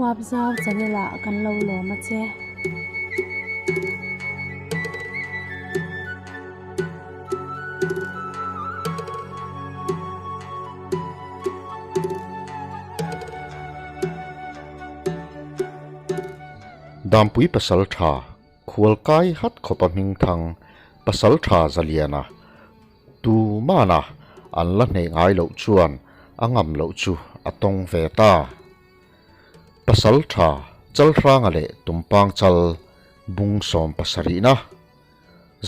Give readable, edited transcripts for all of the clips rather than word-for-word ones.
Huapzau channel ah kan lo lawm a che. Dampui pasal tha khualkai hat khawpa hmingthang pasal tha Zaliana Tu mana an la hneh ngai loh chuan a ngam loh chu a tawng ve ta. Pasal tha Chalhranga leh Tumpang chal bung 70na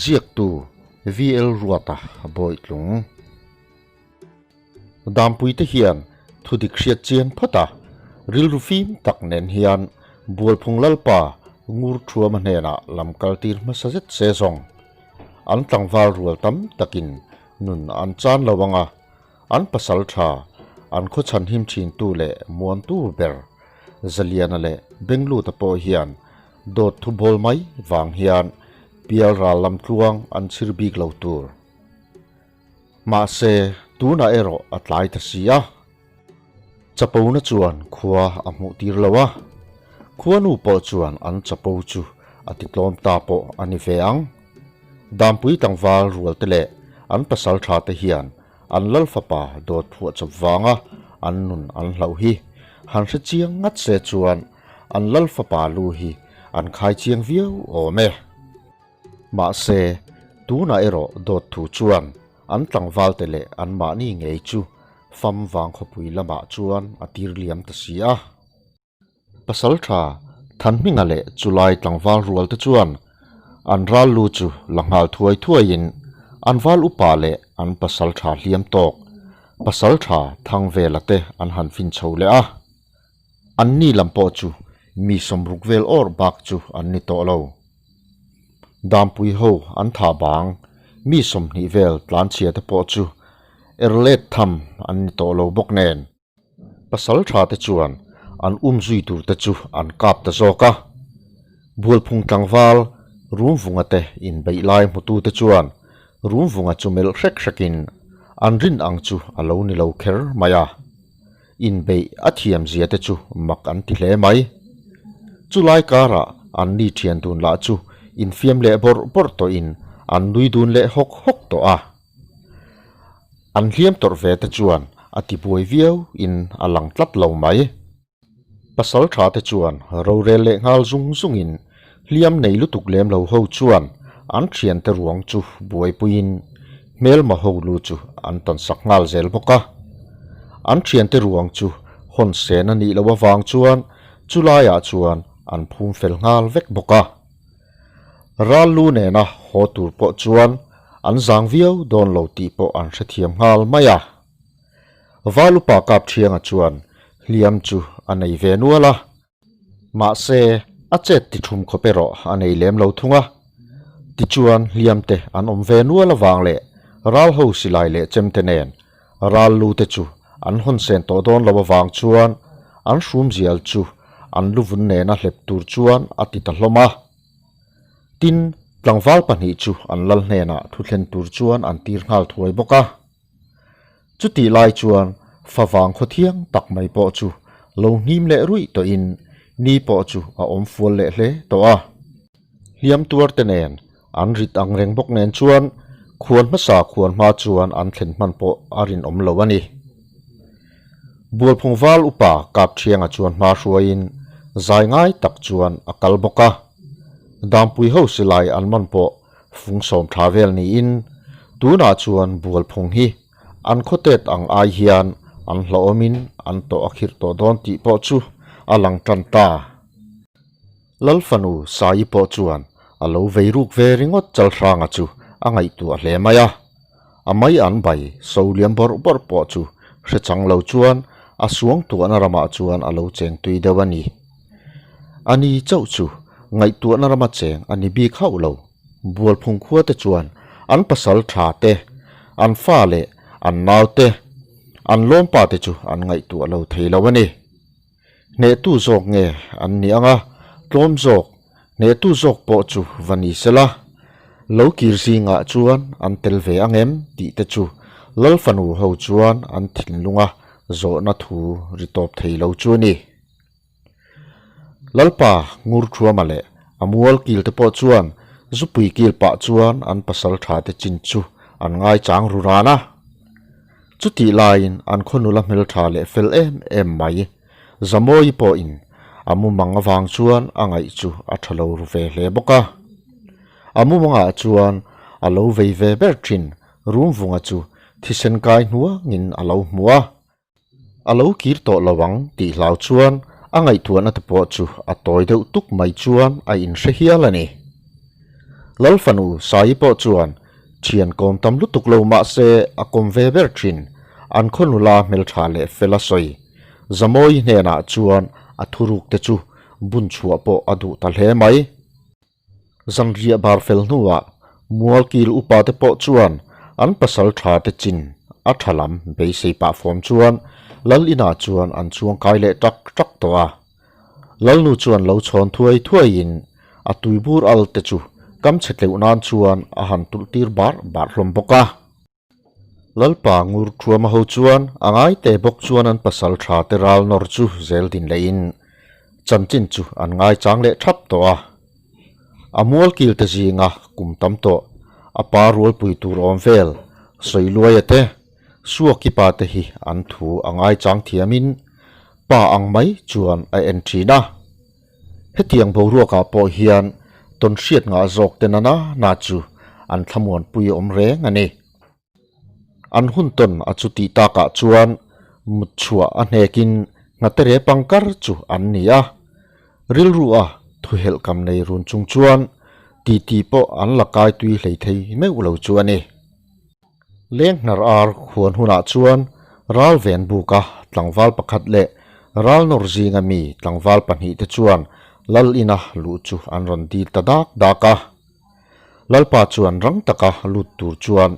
ziaktu VL Ruata Bawitlung. Dampuite hian thudik hriat chian phawt a, rilru fim tak nen hian Bualphung Lalpa Ngur Thuama hnenah lam kal tir hmasa zet se zawng. An tlangval rual tam takin nun an chan lo ang a, an pasal tha, an khaw chhanhim thintu leh muantu ber Zaliana leh Bengluta pawh hian dawt thu bawl mai vang hian pialral lam tluang an chhir bik lo tur. Mahse, tunah erawh a tlai ta si a. Chapona chuan khua a hmuh tir lo a, khuanu pawh chuan an chapo chu a ti tlawm ta pawh a ni ve ang. Dampui tlangval rualte leh an pasal tha te hian an lal fapa dawt phuah chawp vanga an nun an hlauh hi han hre chiang ngat se chuan an lal fapa lu hi an khai chiang viau awm e. Mahse, tunah erawh dawt thu chuan an tlangvalte leh anmahni ngei chu fam vang khawpui lamah chuan a tir liam ta si a. Pasalṭha Thanhminga leh chulai tlangval rualte chuan an ral lu chu la nghal thuai thuaiin an val upa leh an pasalṭha hliam tawk pasalṭha Thangvela te an han fin chho leh a. Anni lam pawh chu mi 60 vel awr bak chu an ni tawh lo. Dampui ho an tha bang, mi 20 vel tlanchhia te pawh chu er let tham an ni tawh lo bawk nen. Pasal tha te chuan an um zui tur te chu an kap ta zawk a. Bualphung tlangval Rumvunga te inbeih lai hmutu te chuan Rumvunga chu melh hrek hrekin an rin ang chu a lo ni lo kher mai a. Inbeih a thiam zia te chu mak an ti hle mai. Chulai karah an ni thian dun lah chu infiam leh bawrh bawrh tawhin an nui dun leh hawk hawk tawh a. An hliam tawrh ve te chuan a ti buai viau in a lang tlat lo mai. Pasal tha te chuan rorel leh nghal zung zungin hliam nei lutuk lem lo ho chuan an thiante ruang chu buaipuiin hmelma ho lu chu an tansak nghal zel bawk a. An thiante ruang chu hawn sen a nih loh avang chuan chulaiah chuan an phum fel nghal vek bawk a. Ral lu nena haw tur pawh chuan an zang viau dawn lo tih pawh an hrethiam nghal mai a. Valupa Kapthianga chuan hliam chu a nei ve nual a. Mahse, a chet ti thum khawp erawh a nei lem lo thung a. Tichuan hliam te an awm ve nual avang leh ral ho silai leh chem te nen ral lu te chu an hawn sen tawh dawn lo avang chuan an hrum zial chu an luvun nena hlep tur chuan a ti ta hlawm a. Tin, tlangval pahnih chu an lal hnenah thu thlen tur chuan an tir nghal thuai bawk a. Chutih lai chuan favang khaw thiang tak mai pawh chu lo hnim leh ruih tawhin ni pawh chu a awm fual leh hle tawh a. Hliam tuar te nen an rit ang reng bawk nen chuan khuan hmasa khuan hma chuan an thlen hman pawh a rinawm lo a ni. Bualphung val upa Kapthianga chuan hma hruaiin zai ngai tak chuan a kal bawk a. Dampui ho silai an man pawh Fung sawm tha vel niin tunah chuan Bualphung hi an khawtet ang ai hian an hlauhawmin an tawh a khirh tawh dawn tih pawh chu a lang tan ta. Lalfanu Saii pawh chuan a lo vei ruk ve ringawt Chalhranga chu a ngaihtuah hle mai a. A mai an bai so liam bawrh bawrh pawh chu hre chang lo chuan a suangtuahna ramah chuan a lo cheng tui deuh a ni. A ni chauh chu ngaihtuahna rama cheng a ni bik hauh lo. Bualphung khua te chuan an pasal tha te, an fa leh an nau te, an lawmpa te chu an ngaihtuah lo thei lo a ni. Hnehtu zawk nge an ni ang a, tlawm zawk, hnehtu zawk pawh chu va ni se la. Lo kir zingah chuan an tel ve ang em tih te chu Lal fanu ho chuan an thinlunga zawhna thu ri tawp thei lo chu a ni. Lalpa Ngurthuama leh a mual kil te pawh chuan zupui kil pah chuan an pasal tha te chin chu an ngaichang ru ran a. Chutih laiin an khaw nula hmeltha leh fel em em mai Zamawi pawhin a mumang avang chuan a ngaih chu a tha lo ru ve hle bawk a. A mumangah chuan a lo vei ve ber thin Rumvunga chu thisen kai hnuangin a lo hmu a. A lo kir tawh lo ang tih hlau chuan a ngaihtuahna te pawh chu a tawi deuh tuk mai chuan a inhre hial a ni. Lalfanu Saii pawh chuan thian kawm tam lutuk lo mahse a kawm ve ber thin, an khaw nula hmeltha leh fel a sawi. Zamawi hnenah chuan a thuruk te chu bun chhuah pawh a duh ta hle mai. Zanriah bar fel hnuah Mualkil upa te pawh chuan an pasal tha te chin a tha lam beisei pah fawm chuan Lal inah chuan an chuang kai leh tak tak tawh a. Lalnu chuan lo chhawn thuai thuaiin a tuibur al te chu kam chhe tleuh nan chuan a han tulh tir bar bar hlawm bawk a. Lalpa ngur thuama ho chuan a ngaite bawk chuan an pasal tha te ral nawr chu zel din lehin chanchin chu an ngaichang leh thap tawh a. A mualkil te zinga kum tam tawh a pa rualpui tur awm vel Sawiluaia te Suakipa te hi an thu a ngaichang thiamin pa ang mai chuan a en thin a. Hetiang boruakah pawh hian tawnhriat ngah zawk te nana na chu an thlamuanpui awm reng a ni. An hun tawn a chu tih takah chuan mut chhuah a hnekin nghatere pangkar chu an ni a. Rilru a thuhelh kam nei run chung chuan titi pawh an la kai tui hlei thei meuh lo chu a ni. Leng hnar ar khuan hunah chuan ral ven buka tlangval pakhat leh ral nawr zinga mi tlangval pahnihte chuan lal ina luh chu an rawn dil ta dak dak a. Lalpa chuan rang taka lut tur chuan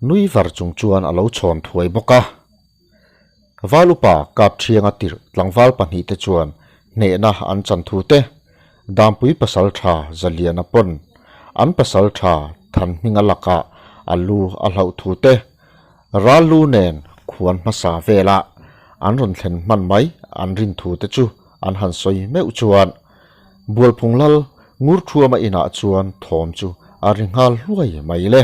nui var chung chuan a lo chhawn thuai bawk a. Val upa kap thianga tirh tlangval pahnihte chuan hnehna an chan thu te, Dampui pasal tha Zaliana pawn an pasal tha Thanhminga lakah a lu a hlauh thu te, ral lu nen khuan hmasa velah an rawn thlen hman mai an rin thu te chu an han sawi meuh chuan Bualphung Lal Ngurthuama inah chuan thawm chu a ri nghal hluai mai le.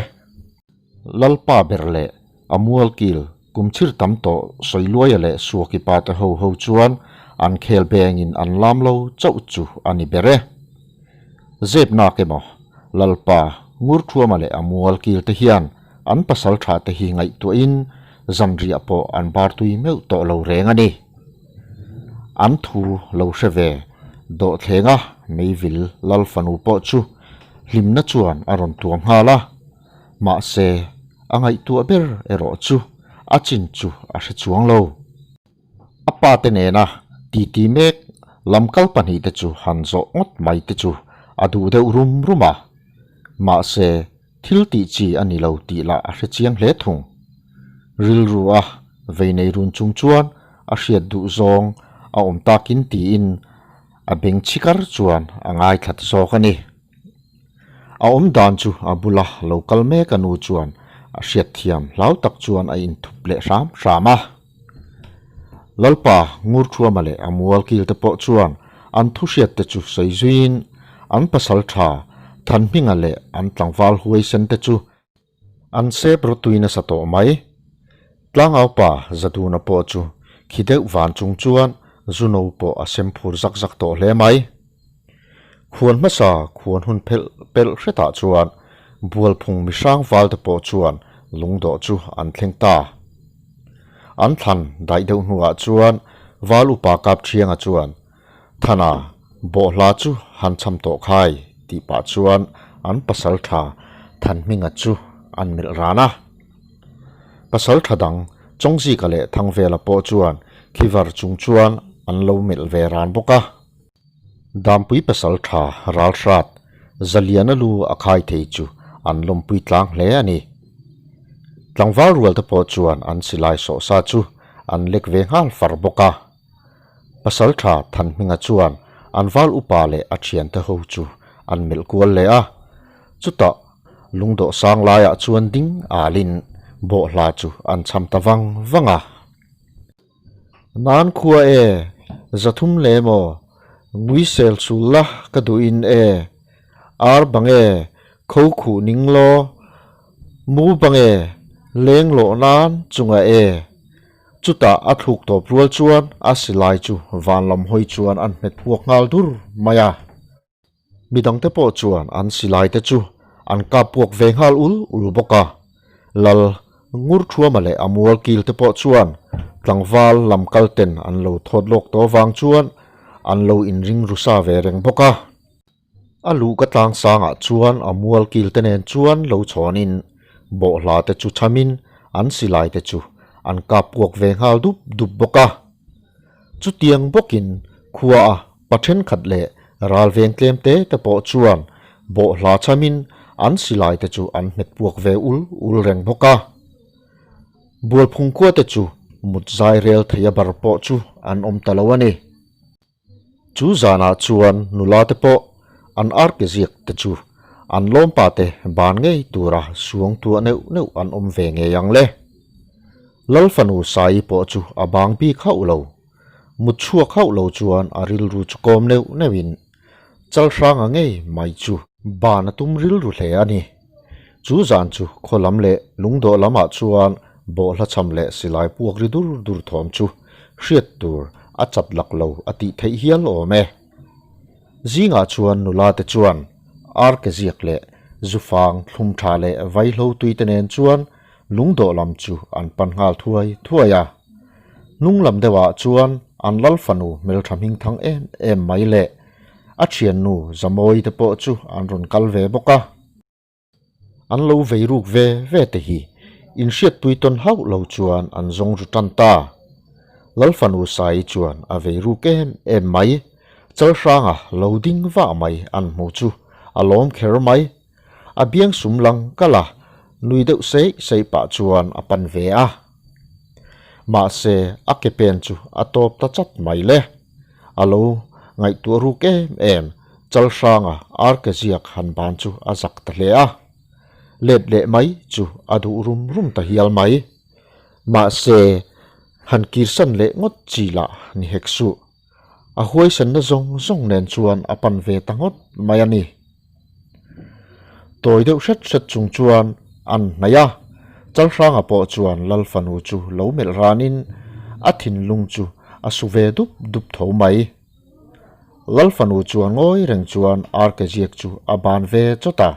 Lalpa ber leh a mualkil kum chhir tam tawh Sawiluaia leh Suakipa te ho ho chuan an khel bengin an lam lo chauh chu a ni ber e. Zep nak emaw, Lalpa, Ngurthuama leh a mualkil te hian an pasal tha te hi ngaihtuahin zanriah pawh an bar tui meuh tawh lo reng a ni. An thu lo hre ve dawhthlenga Meivil Lal fanu pawh chu hlimna chuan a rawn tuam nghal a. Mahse, a ngaihtuah ber erawh chu a chin chu a hre chuang lo. A pa te nena titi mek lam kal pahnihte chu han zawh ngawt mai te chu a duh deuh rum rum a. Mahse, thil tih chi a ni lo tih lah a hre chiang hle thung. Rilru a vei nei run chung chuan a hriat duh zawng a awm takin tiin a beng chhikar chuan a ngaithla ta zawk a ni. A awm dan chu a bula lo kal mek a nu chuan a hriatthiam hlau tak chuan a inthup leh hram hram a. Lalpa Ngurthuama leh a mualkil te pawh chuan an thuhriat te chu sawi zuiin an pasal tha Thanhminga leh an tlangval huaisen te chu An sep rawtui nasa tawh mai. Tlangaupa Zaduna pawh chu khi deuh van chung chuan Zuno pawh a sem phur zak zak tawh hle mai. Khuan hmasa khuan hun phelh pelh hretah chuan Bualphung mihrang valte pawh chuan lungdawh chu an thleng ta. An thlan daih deuh hnuah chuan Val upa Kapthianga chuan Thana, bawhhla chu han cham tawh khai tih pah chuan an pasal tha Thanhminga chu an melh ran a. Pasal tha dang Chawngzika leh Thangvela pawh chuan Khivar chung chuan an lo melh ve ran bawk a. Dampui pasal tha Ralhrat, Zaliana lu a khai thei chu an lawmpui tlang hle a ni. Tlangval rual te pawh chuan an silai sawhsa chu an lek ve nghal far bawk a. Pasalṭha Thanhminga chuan an val upa leh a ṭhiante ho chu an melh kual leh a, chutah lungdawh sang laiah chuan ding alin bawhhla chu an cham ta vang vang a. Nan khua e, 300 le maw? Nguisel sul la ka duhin e, ar bang e, kho khuh ning law, mu bang e, leng lawh nan chungah e. Chutah a thluk tawp rual chuan a silai chu van lam hawi chuan an hmet puak nghal dur mai a. Midangte pawh chuan an silaite chu an kap puak ve nghal ul ul bawk a. Lal Ngurthuama leh a mual kilte pawh chuan tlangval lam kal ten an lo thawt lawk tawh vang chuan an lo inring ru sa ve reng bawk a. A luh ka tlang sangah chuan a mual kilte nen chuan lo chhawnin bawhhla te chu chhamin an silaite chu an kap puak ve nghal dup dup bawk a. Chutiang bawkin khuaa pa thenkhat leh ralveng tlem te te pawh chuan bawhhla chhamin an silai te chu an hmet puak ve ul ul reng bawk a. Bualphung khua te chu mut zai rel thei a bar pawh chu an awm ta lo a ni. Chu zanah chuan nula te pawh an arke ziak te chu an lawmpa te ban ngei tura suang tuah neuh neuh an awm ve ngei ang le. Lal fanu Saii pawh chu a bang bik hauh lo. Mut chhuak hauh lo chuan a rilru chu kawm neuh neuhin Chalhranga ngei mai chu ban a tum rilru hle a ni. Chu zan chu khaw lam leh lungdawh lamah chuan bawhhla cham leh silai puak ri dur dur thawm chu hriat tur a chat lak lo a tih theih hial awm e. Zingah chuan nula te chuan arke ziak leh zufang thlum tha leh vaihlo tui te nen chuan Lungdawh lam chu an pan nghal thuai thuai a. Hnung lam deuhah chuan an lal fanu hmeltha hming thang em em mai leh a thiannu Zamawi te pawh chu an rawn kal ve bawk a. An lo vei ruk ve ve te hi inhriatpui tawn hauh lo chuan an zawng ru tan ta. Lal fanu Saii chuan a vei ruk em em mai, Chalhranga lo ding vah mai an hmu chu a lawm kher mai. A biang sum lang kal a, nui deuh seih seih pah chuan a pan ve a. Mahse, a ke pen chu a tawp ta chat mai le. A lo ngaihtuah ruk em em, Chalhranga arke ziak han ban chu a zak ta hle a. Let leh mai chu a duh rum rum ta hial mai. Mahse, han kirsan leh ngawt chi lah ni hek suh. A huaisanna zawng zawng nen chuan a pan ve ta ngawt mai a ni. Tawi deuh hret hret chung chuan an hnaih a, Chalhranga pawh chuan Lal fanu chu lo melh ranin a thinlung chu a su ve dup dup tho mai. Lal fanu chuan ngawi reng chuan arke ziak chu a ban ve chawt a.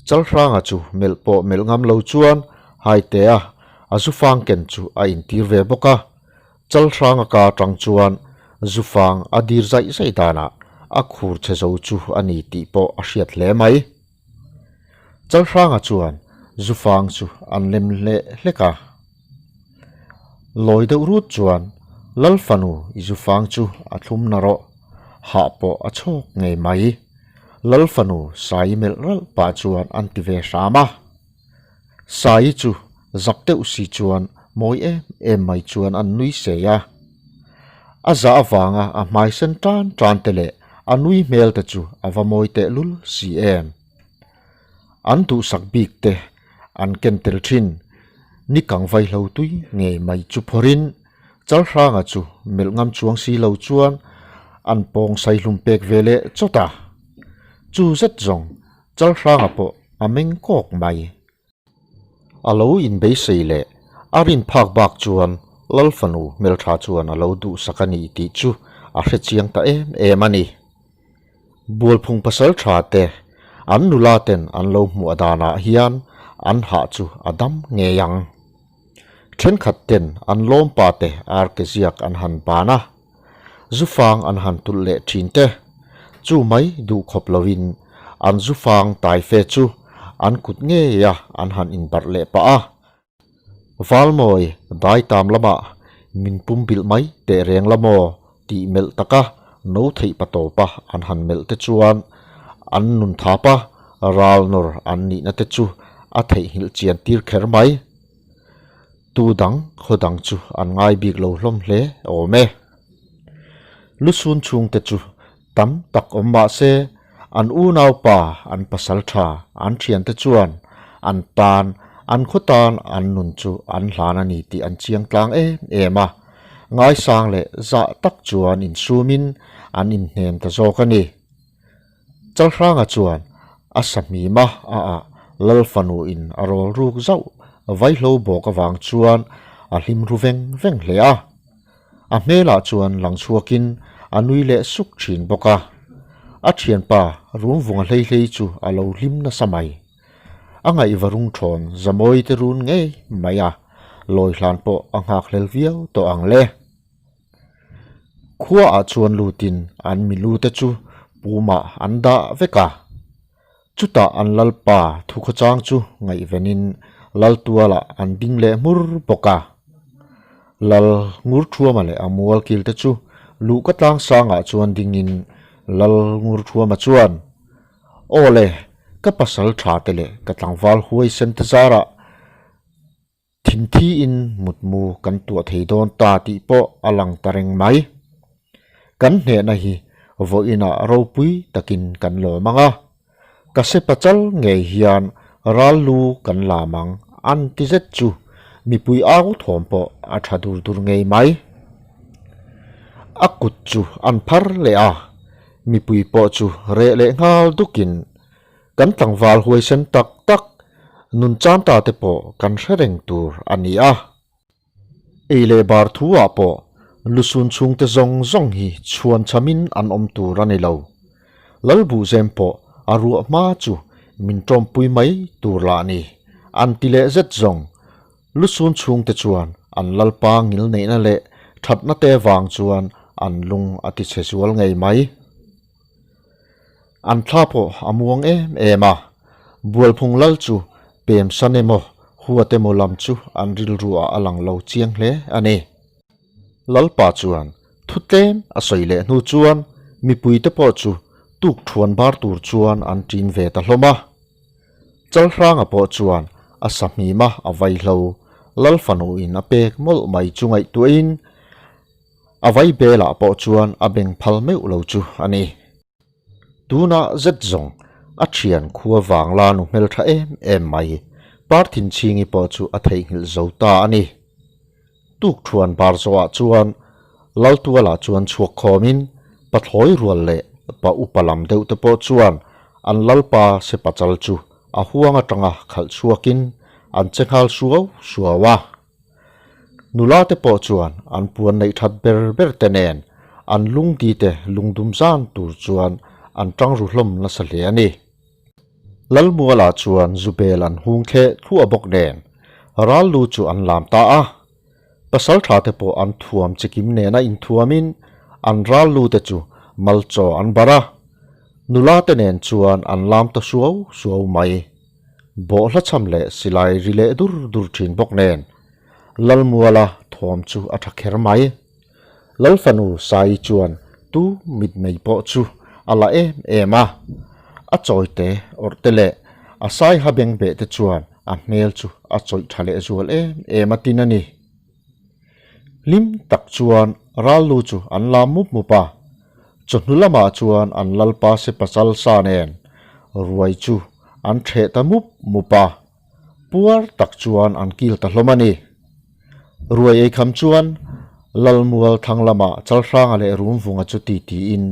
Chalhranga chu melh pawh melh ngam lo chuan Haitea a zufang ken chu a intir ve bawk a. Chalhranga ka atang chuan zufang a dir zaih zaih danah a khur che zo chu a ni tih pawh a hriat hle mai. Chalhranga chuan zufang chu an lem hleh hlek a. Lawi deuh rut chuan Lal fanu i zufang chu a thlum na rawh, hah pawh a chhawk ngei mai. Lal fanu Saii melh ralh pah chuan an ti ve hram a. Saii chu zak deuh si chuan mawi em em mai chuan an nui sei a. A zah avanga a hmai sen tan tan te leh a nui hmel te chu a va mawi tehlul si em. An duhsak bik te an ken tel thin. Ni kang vaihlo tui ngei mai chu phawrhin Chalhranga chu melh ngam chuang si lo chuan an pawng saihlum pek ve leh chawt a. Chu zet zawng Chalhranga pawh a meng kawk mai. A lo inbeisei leh a rin phak bak chuan Lal fanu hmeltha chuan a lo duhsak a ni tih chu a hre chiang ta em em a ni. Bualphung pasal tha te an nula ten an lo hmuh danah hian an hah chu a dam ngei ang. Thenkhat ten an lawmpa te arke ziak an han ban a, zufang an han tulh leh thin te, chu mai duh khawp loin an zufang tai fe chu an kut ngei a an han inbarh leh pah a. Valmawi dai tam lamah min pum bilh mai teh reng la maw tih melh taka no theih pa tawpa an han melh te chuan an nun thap a, ral nawr an nihna te chu a theihnghilh chian tir kher mai. Tu dang khaw dang chu an ngai bik lo hlawm hle awm e. Lusun chhungte chu tam tak awm mah se an unaupa an pasal tha an thiante chuan an tan an khaw tan an nun chu an hlan a ni tih an chiang tlang em em a. Ngaisang leh zah tak chuan insumin an inhnem ta zawk a ni. Chalhranga chuan a sahmim a a ah Lal fanu in a rawl ruk zauh vaihlo bawk avang chuan a hlim ru veng veng hle a. A hmelah chuan lang chhuakin a nui leh suk thin bawk a. A thianpa Rumvunga hlei hlei chu a lo hlim nasa mai. A ngaihva rung thawn Zamawi te run ngei mai a, lawi hlan pawh a nghakhlel viau tawh ang le. Khuaah chuan lutin an milu te chu pumah an dah vek a. Chutah an lalpa thukhawchang chu ngaihvenin laltualah an ding leh hmur bawk a. Lal Ngurthuama leh a mualkil te chu luhka tlangsangah chuan dingin Lal Ngurthuama chuan, Aw le, ka pasal tha te leh ka tlangval huaisen te zarah Thinthi-in mutmu kan tuah thei dawn ta tih pawh a lang ta reng mai. Kan hnehna hi vawiinah ropui takin kan lawm ang a, ka sepa chal ngei hian ral lu kan lam ang an ti zet chu mipui au thawm pawh a tha dur dur ngei mai. A kut chu an phar leh a, mipui pawh chu reh leh nghal dukin Kan tlangval huaisen tak tak nun chan ta te pawh kan hre reng tur a ni a. Ei leh bar thu ah pawh lusun chhungte zawng zawng hi chhuan chhamin an awm tur a ni lo. Lalbuhzem pawh a ruah hma chu min tawmpui mai tur lah ni, an ti leh zet zawng. Lusun chhungte chuan an lalpa ngil neihna leh thatna te vang chuan an lung a ti chhe zual ngei mai. An thla pawh a muang em em a, Bualphung lal chu pem san emaw huat emaw lam chu an rilru ah a lang lo chiang hle a ni. Lalpa chuan thu tlem a sawi leh hnu chuan mipui te pawh chu tuk thuan bar tur chuan an ṭin ve ta hlawm a. Chalhranga pawh chuan a sahmim a a vaihlo Lal fanu in a pek mawlh mai chu ngaihtuahin A vai belah pawh chuan a beng phal meuh lo chu a ni. Tunah zet zawng a thian khua vang la nu hmeltha em em mai, Parthinchhingi pawh chu a theihnghilh zo ta a ni. Tukthuan bar zawhah chuan Laltualah chuan chhuak khawmin pathlawi rual leh pa upa lam deuh te pawh chuan an lalpa Sepachal chu a huang atanga khalh chhuakin an che nghal suau suau a. Nula te pawh chuan an puan neih that ber ber te nen an lungdi te lungdum zan tur chuan an tang ru hlawm nasa hle a ni. Lalmuala chuan Zubel an hung thleh thluah bawk nen ral lu chu an lam ta a. Pasaltha te pawh an thuam chikim nena inthuamin an ral lu te chu malchaw an barh a. Nula te nen chuan an lam ta suau suau mai. Bawhhla chham leh silai ri leh dur dur thin bawk nen Lalmuala thawm chu a tha kher mai. Lalfanu Saii chuan tu mitmei pawh chu a la em em a, a chawite awrh te leh a saiha bengbeh te chuan a hmel chu a chawih tha leh zual em em a tin a ni. Hlim tak chuan rallu chu an la mup mup a, chawhnu lamah chuan an lalpa se pasal sa nen ruai chu an ṭheh ta mup mup a, puar tak chuan an kil ta hlawm a ni. Ruai ei kham chuan Lalmual thlang lamah Chalhranga leh Rumvunga chu titiin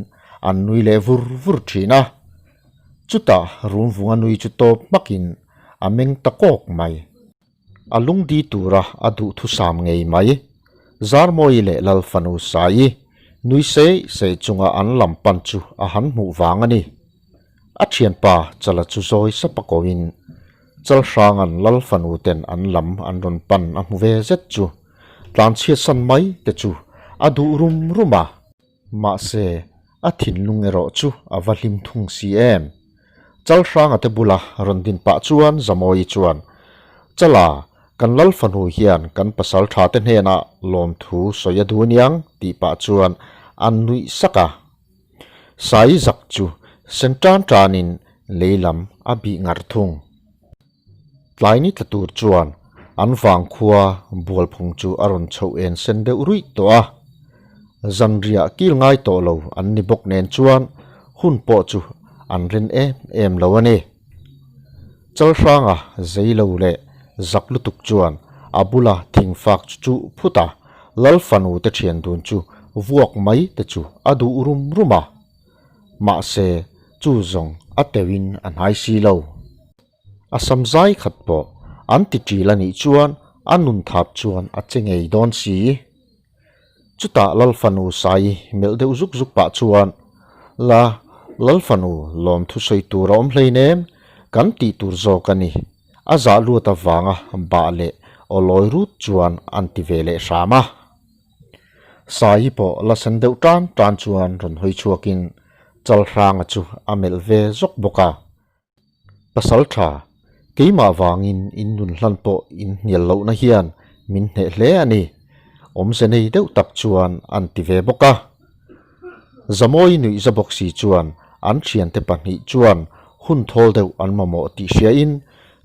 an nui leh vur vur ṭhin a, chutah Rumvunga nui chu tawp hmakin a meng ta kawk mai. A lungdi tura a duhthusam ngei mai. Zarmawi leh Lalfanu Saii nui sei sei chunga an lam pan chu a han hmuh vang a ni. A thianpa Chala chu zawi sapa koin Chalhranga'n Lalfanu ten an lam an rawn pan a hmu ve zet chu tlanchhiatsan mai te chu a duh rum rum a. Mahse, a thinlung erawh chu a va hlim thung si em? Chalhranga te bula rawn din pah chuan Zamawii chuan, Chala, kan Lal fanu hian kan pasal tha te hnenah lawmthu sawi a duh aniang tih pah chuan an nuih sak a. Sai zak chu sen tan tanin lei lam a bih ngar thung. Tlai ni tla tur chuan an vangkhua bualphung chu a rawn chhoh en sen deuh ruih tawh a. Zanriah kil ngai tawh lo an ni bawk nen chuan hun pawh chu an rin em em lo a ni. Chalhranga zei lo leh zak lutuk chuan a bula thingfak chu chuh phut a, Lal fanu te thian dun chu vuak mai te chu a duh rum rum a. Mahse, chu zawng a teuhin a hnai si lo. A sam zai khat pawh an ti ṭil a nih chuan a nun thap chuan a che ngei dawn si. Chutah Lal fanu Sai melh deuh zuk zuk pah chuan, La, Lal fanu lawmthu sawi tur a awm hleinem, kan tih tur zawk a ni. A zah luat avanga bah leh aw lawi rut chuan an ti ve leh hram a. Sai pawh la sen deuh tan tan chuan rawn hawi chhuakin Chalhranga chu a melh ve zawk bawk a. Pasal tha, keimah vangin in nun hlan pawh in hnial lohna hian min hneh hle a ni, awmze nei deuh tak chuan an ti ve bawk a. Zamawi nuihza bawk si chuan an thiante pahnih chuan hun thawl deuh an mamawh tih hriain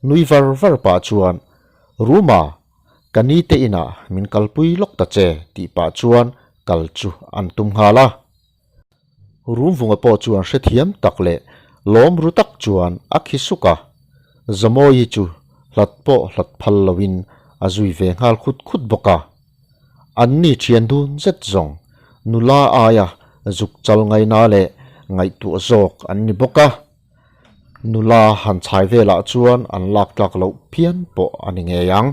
nui var var pah chuan, Ruma, ka ni te inah min kalpui lawk ta che tih pah chuan kal chu an tum nghal a. Rumvunga pawh chuan hrethiam tak leh lawm ru tak chuan a khi suk a, Zamawi chu hlat pawh hlat phal loin a zui ve nghal khut khut bawk a. Anni thian dun zet zawng nula aia zuk chal ngaina leh ngaihtuah zawk an ni bawk a, nula han chhai velah chuan an lak tlak loh phian pawh a ni ngei ang.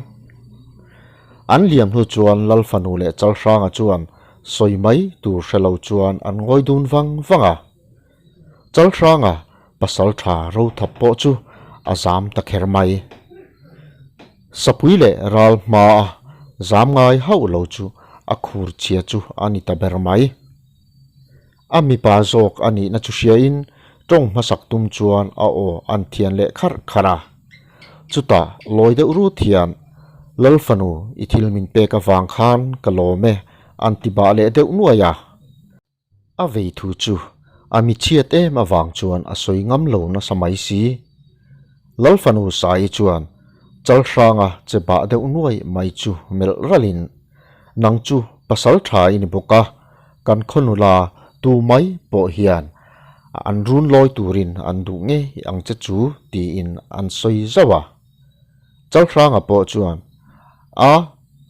An liam hnu chuan Lal fanu leh Chalhranga chuan sawi mai tur hre lo chuan an ngawi dun vang vang a. Chalhranga pasal tha rothap pawh chu a zam ta kher mai. Sapui leh ral hmaa zam ngai hauh lo chu a khur chhia chu a ni ta ber mai. A mipa zawk a nihna chu hriain tawng hmasak tum chuan a aw an thian leh kharh kharh a. Chutah lawi deuh rut hian, Lal fanu, i thil min pek avang khan ka lawm e, an ti bah leh deuh nuai a. A vei thu chu a mi chhiat em avang chuan a sawi ngam lo nasa mai si. Lal fanu Saii chuan Chalhranga che bah deuh nuai mai chu melh ralhin, Nang chu pasal tha i ni bawk a, kan khaw nula tu mai pawh hian an run lawi turin an duh ngei ang che chu tiin an sawi zauh a. Chalhranga pawh chuan, A,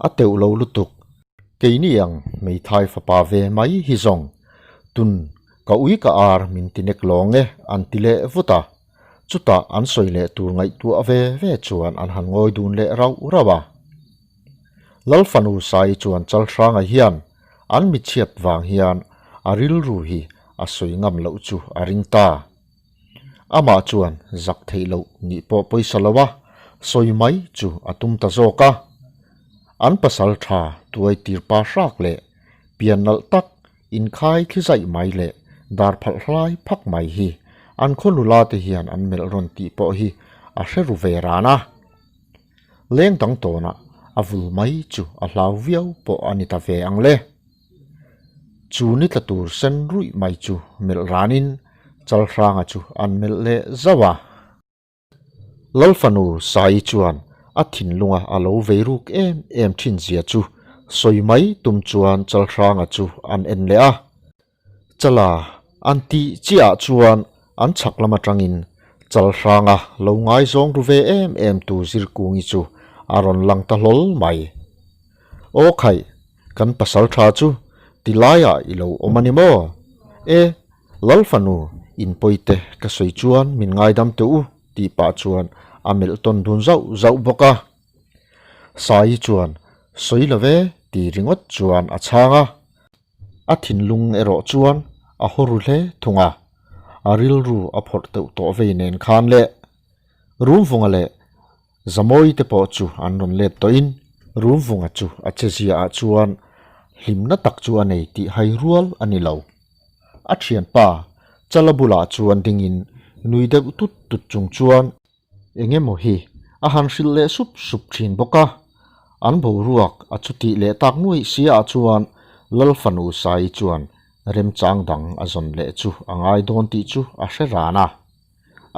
a teuh lo lutuk. Keini ang hmeithai fapa ve mai hi zawng tun ka ui ka ar min ti nek lawng e an ti leh vut a, chutah an sawi leh tur ngaihtuah ve ve chuan an han ngawi dun leh rauh rauh a. Lal fanu Sai chuan Chalhranga hian an michhiat vang hian a rilru hi a sawi ngam loh chu a ring ta. Amah chuan zak theih loh nih pawh pawisa lo a, sawi mai chu a tum ta zawk a. An pasal tha tuai tir pa hrak leh pian nalh tak inkhai thli zaih mai leh dar phalh hlai phak mai hi an khaw nula te hian an melh rawn tih pawh hi a hre ru ve ran a. Leng dang tawnah a vul mai chu a hlau viau pawh a ni ta ve ang le. Chu ni tla tur sen ruih mai chu melh ranin Chalhranga chu an melh leh zauh a. Lal fanu Saii chuan a thinlunga a lo vei ruk em em thin zia chu sawi mai tum chuan Chalhranga chu an en leh a. Chala an tih chiah ah chuan an chhak lam atangin Chalhranga lo ngaizawng ru ve em em tu Zirkungi chu a rawn lang ta hlawl mai. Aw khaih, kan pasal tha chu ti laiah i lo awm a ni maw? E, Lal fanu, in pawite ka sawi chuan min ngaidam teh u tih pah chuan a melh tawn dun zauh zauh bawk a. Saii chuan sawi lo ve ti ringawt chuan a chhang a. A thinlung erawh chuan a haw ru hle thung a, a rilru a phawrh teuh tawh vei nen khan le. Rumvunga leh Zamawi te pawh chu an rawn let tawhin Rumvunga chu a che ziaah chuan hlimna tak chu a nei tih hai rual a ni lo. A thianpa Chala bulah chuan dingin nui deuh tut tut chung chuan Eng emaw hi a han hrilh leh sup sup thin bawk a, an boruak a chutih leh tak nuaih si ah chuan Lal fanu Saii chuan remchang dang a zawn leh chu a ngai dawn tih chu a hre ran a.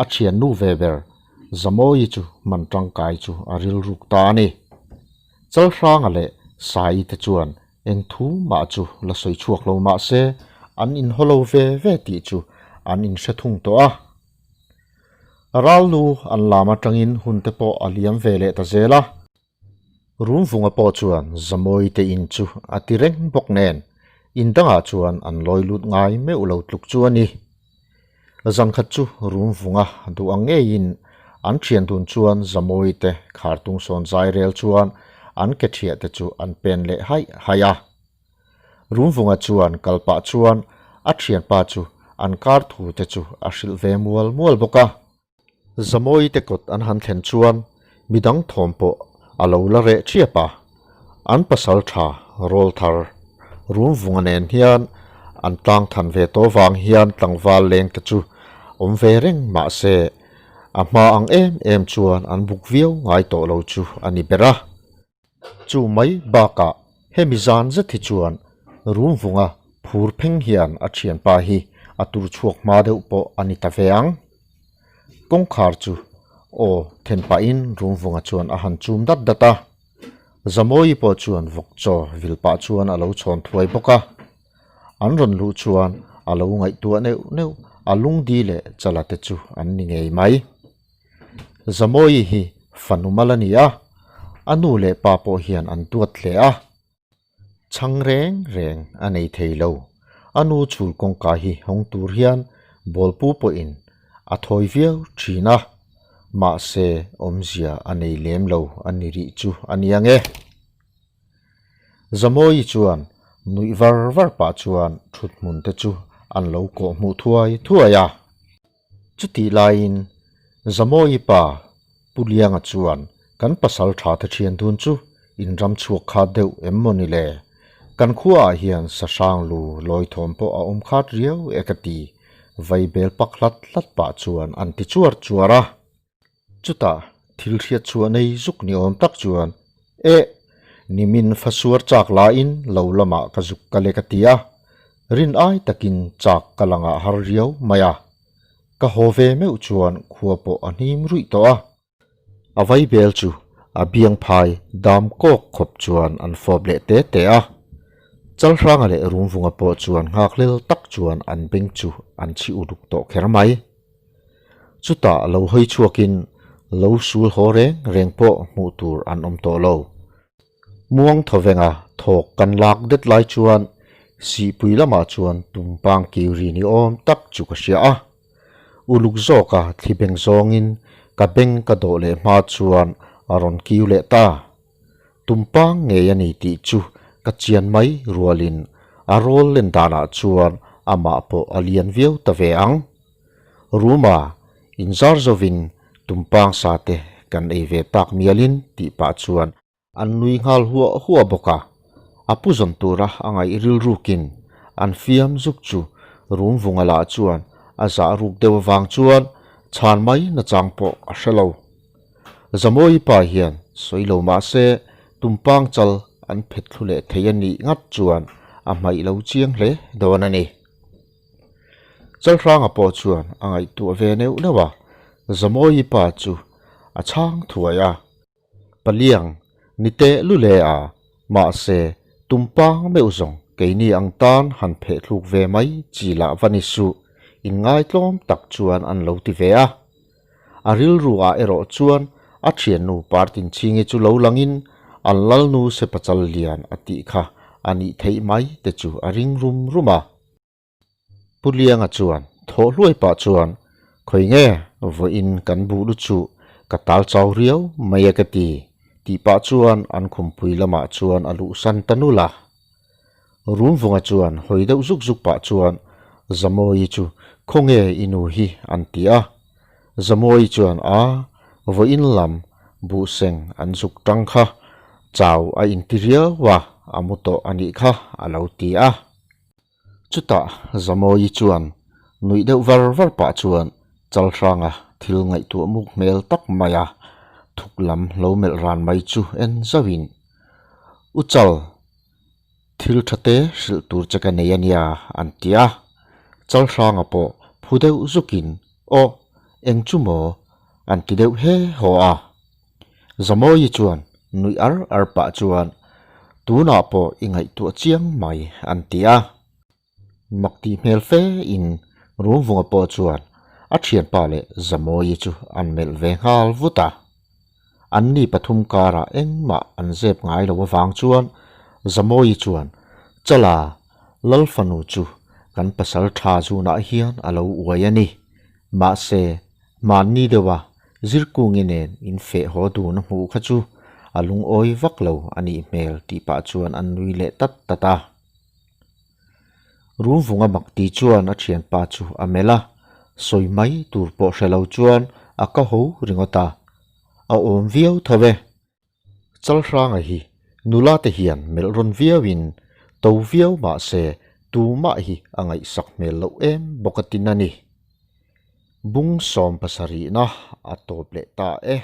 A thiannu ve ber Zamawi chu hman tangkai chu a rilruk ta a ni. Chalhranga leh Saii te chuan eng thu mah chu la sawi chhuak lo mah se an inhaw lo ve ve tih chu an inhre thung tawh a. Ralnu an lam atangin hun te pawh a liam ve leh ta zel a. Rumvunga pawh chuan Zamawi te in chu a ti reng bawk nen, in dangah chuan an lawi lut ngai meuh lo tluk chu a ni. Zan khat chu Rumvunga duh ang ngeiin an thian dun chuan Zamawi te khartung sawn zai rel chuan an ke thiah te chu an pen leh haih haih a. Rumvunga chuan kal pah chuan a thianpa chu an kar thu te chu a hrilh ve mual mual bawk a. Zamawi te kawt an han thlen chuan midang thawm pawh a lo la reh ṭhiap a, an pasal ṭha rawl thar Rumvunga nen hian an tlang than ve tawh vang hian tlangval leng te chu awm ve reng mah se a hma ang em em chuan an buk viau ngai tawh lo chu a ni ber a. Chu mai bakah hemi zan zet hi chuan Rumvunga phur pheng hian a thianpa hi a tur chhuak hma deuh pawh a ni ta ve ang. Kawngkhar chu aw then pahin Rumvunga chuan a han chum dat dat a. Zamawi pawh chuan vawk chaw vil pah chuan a lo chhawn thuai bawk a. An rawn luh chuan a lo ngaihtuah neuh neuh a lungdi leh chala te chu an ni ngei mai. Zamawi hi fanu mal a ni a, a nu leh pa pawh hian an duat hle a. Chhang reng reng a nei thei lo. A nu chhul kawngka hi hawng tur hian bawlpu pawhin a thawi viau thin a, mahse awmzia a nei lem lo a ni rih chu a nia nge. Zamawi chuan nuih var var pah chuan thuthmun te chu an lo kawh hmuh thuai thuai a. Chutih laiin Zamawi pa Pu Lianga chuan kan pasal tha te thian dun chu in ram chhuak khat deuh em maw ni le? Kan khuaah hian sahrang lu lawi thawm pawh a awm khat riau e ka ti, vai bel pak hlat hlat pah chuan an ti chuar chuar a. Chutah thil hriat chhuah nei zuk ni awm tak chuan, Eh! Nimin fa suar chak laiin lo lamah ka zuk kal e ka ti a, rin ai takin chak ka la ngah har riau mai a. Ka haw ve meuh chuan khua pawh a hnim ruih tawh a. A vai bel chu a biang phai dam kawk khawp chuan an fawp leh te te a. Chalhranga leh Rumvunga pawh chuan nghakhlel tak chuan an beng chu an chhi uluk tawh kher mai. Chutah lo hawi chhuakin lo sul haw reng reng pawh hmuh tur an awm tawh lo. Muang thawvenga thawk kan lak det lai chuan sihpui lamah chuan tumpang kiu ri ni awm tak chu ka hria a. Uluk zawka thli beng zawngin ka beng ka dawh leh hma chuan a rawn kiu leh ta. Tumpang ngei a ni tih chu ka chian mai rualin a rawl len danah chuan amah pawh a lian viau ta ve ang. Ruma inzar zovin tumpang sa te kan ei ve tak mialin tih pah chuan an nui nghal huah huah bawk a. A pu zawn tura a ngaih rilrukin an fiam zuk chu Rumvunga lah chuan a zah ruk deuh avang chuan chhan mai nachang pawh a hre lo. Zamawi pa hian sawi lo mah se tumpang chal an phet thlu leh thei a nih ngat chuan a hmaih lo chiang hle dawn a ni. Chalhranga pawh chuan a ngaihtuah ve neuh neuh a, Zamawi pa chu a chhang thuai a. Paliang ni teh lu le a, mahse tumpang meuh zawng keini ang tan han phehthluk ve mai chi lah va ni suh, inngaitlawm tak chuan an lo ti ve a. A rilru ah erawh chuan a thiannu Partinchhingi chu lo langin an lalnu Sepachal lian a tih kha a nih theih mai te chu a ring rum rum a. Pu Lianga chuan thawh hluai pah chuan, Khawi nge vawiin kan buh lu chu ka tal chau riau mai e ka ti, tih pah chuan an khumpui lamah chuan a luhsan ta nul a. Rumvunga chuan hawi deuh zuk zuk pah chuan Zamawi chu khawnge i nu hi an ti a. Zamawi chuan a, vawiin lam buhseng an zuk tang kha chau a inti riau a, a mu tawh a nih kha a lo ti a. Chutah Zamawi chuan nuih deuh var var pah chuan Chalhranga thil ngaihtuah muk hmel tak mai a thuk lam lo melh ran mai chu en zauhin, U Chal, thil tha te hrilh tur che ka nei a nia, an ti a. Chalhranga pawh phu deuh zukin, Aw, eng chu maw? an ti deuh he haw a. Zamawi chuan nuih ar ar pah chuan, Tunah pawh i ngaihtuah chiang mai, an ti a. Mak tih hmel fe in Rumvunga pawh chuan a thianpa leh Zamawi chu an melh ve nghal vut a. Anni pathum karah engmah an zep ngai lo avang chuan Zamawii chuan, Chala, Lal fanu chu kan pasal tha zunah hian a lo uai a ni. Mahse, mahni deuha Zirkungi nen in feh haw dun a hmuh kha chu a lungawi vak lo a nih hmel tih pah chuan an nui leh tat tat a. Rumvunga mak ti chuan a thianpa chu a melh a, sawi mai tur pawh hre lo chuan a ka ho ringawt a, a awm viau tho e. Chalhranga hi nula te hian melh rawn viauin to viau mah se tumah hi a ngaihsak hmel loh em bawk a tin a ni. Bung sawm pasarihna a tawp leh ta e.